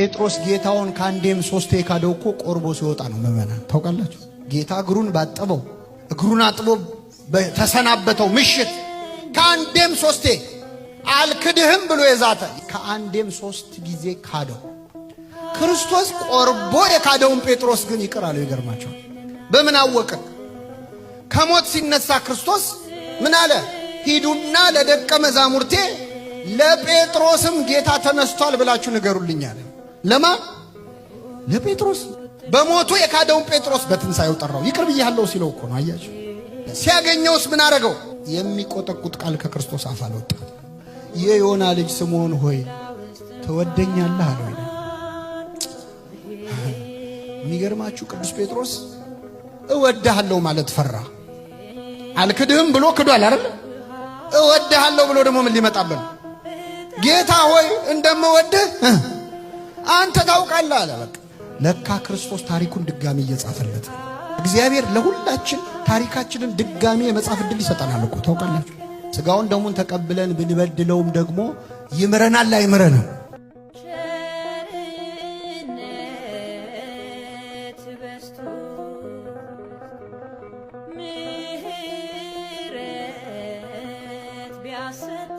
ጴጥሮስ ጌታውን ከአንዴም ሶስቴ የካደው እኮ ቆርቦ ሲወጣ ነው። ምዕመናን ታውቃላችሁ፣ ጌታ እግሩን ባጠበው እግሩን አጥቦ ተሰናበተው ምሽት ከአንዴም ሶስቴ አልክድህም ብሎ የዛተ ከአንዴም ሶስት ጊዜ ካደው። ክርስቶስ ቆርቦ የካደውን ጴጥሮስ ግን ይቅር አለው። ይገርማቸዋል። በምን አወቀ? ከሞት ሲነሳ ክርስቶስ ምን አለ? ሂዱና ለደቀ መዛሙርቴ ለጴጥሮስም ጌታ ተነስቷል ብላችሁ ንገሩልኝ አለ። ለማ? ለጴጥሮስ። በሞቱ የካደውን ጴጥሮስ በትንሣኤው ጠራው። ይቅር ብያለሁ ሲለው እኮ ነው። አያችሁ። ሲያገኘውስ ምን አረገው? የሚቆጠቁጥ ቃል ከክርስቶስ አፍ አልወጣ። የዮና ልጅ ስምዖን ሆይ ትወደኛለህ አለው ይላል። የሚገርማችሁ ቅዱስ ጴጥሮስ እወድሃለሁ ማለት ፈራ። አልክድህም ብሎ ክዷል አይደል? እወድሃለሁ ብሎ ደግሞ ምን ሊመጣበት ነው? ጌታ ሆይ እንደምወድህ አንተ ታውቃለህ አለ። በቃ ለካ ክርስቶስ ታሪኩን ድጋሚ እየጻፈለት ነው። እግዚአብሔር ለሁላችን ታሪካችንን ድጋሚ የመጻፍ ዕድል ይሰጠናል እኮ ታውቃላችሁ። ስጋውን ደሙን ተቀብለን ብንበድለውም ደግሞ ይምረናል አይምረንም? ቸርነት በዝቶ ምሕረት ቢያሰጥ